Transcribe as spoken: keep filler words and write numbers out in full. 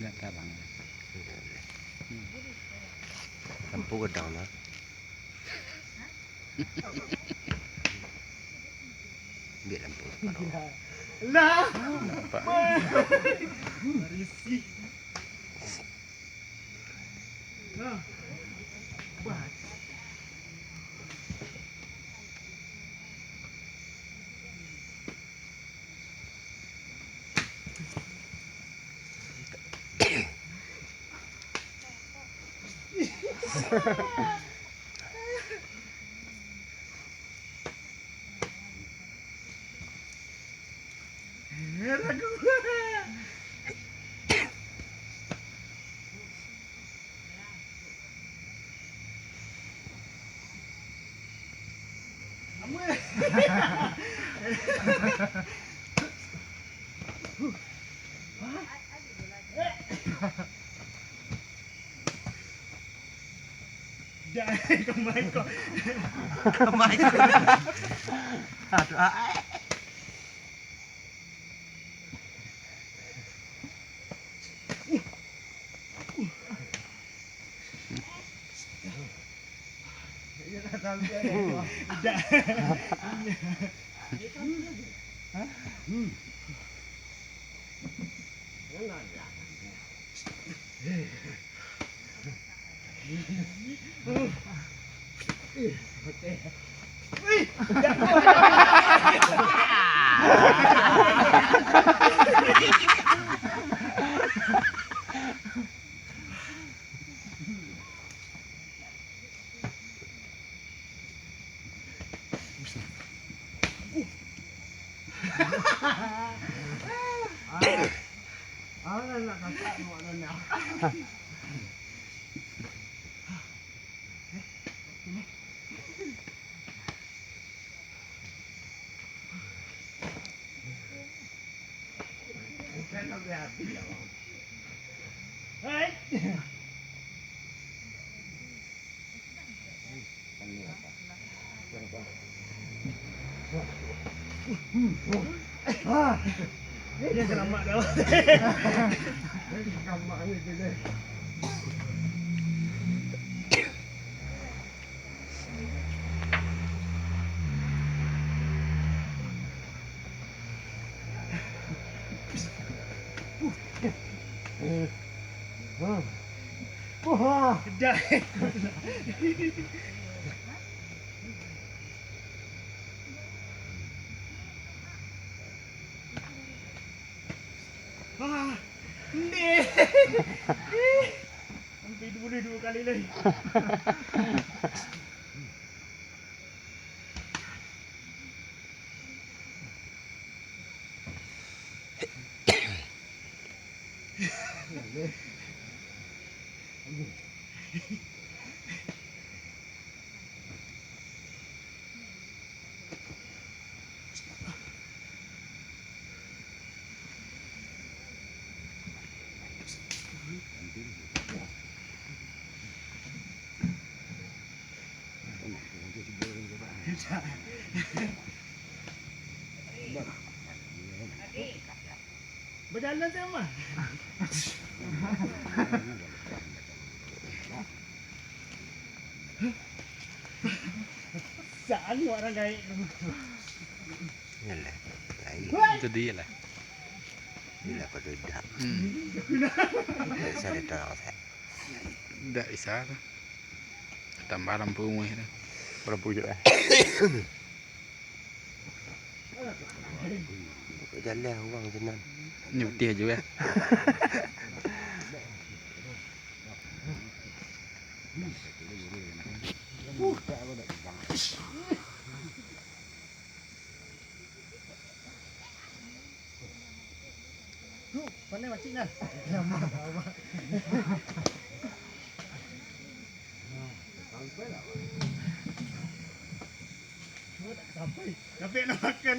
Ndak tarang. Lampu gadang lah. Ambiak lampu sekarang. Lah. Nampak. Risik. Nah. Bah. Dah, kemai kau. Kemai kau. Aduh, ah, ah. Dia selamat dah. Selamat ni dia. Wah. Dah. Ah, ndeh. Sampai duo, duo kali lai. Bajalan sajo mah. Saan urang gaek tu. Iyolah. Itu dia lah. Iyolah, pada dah. Hmm. Ndak bisa ditaruh, Sek. Ndak bisa tu. Tambah lampu rumah tu. Lampu je lah. Jalan urang sinan. Ni putih aja ya. Tu, pandai macik nah. Lama, lama. Sampai lah. Sampai. Sampai nak makan.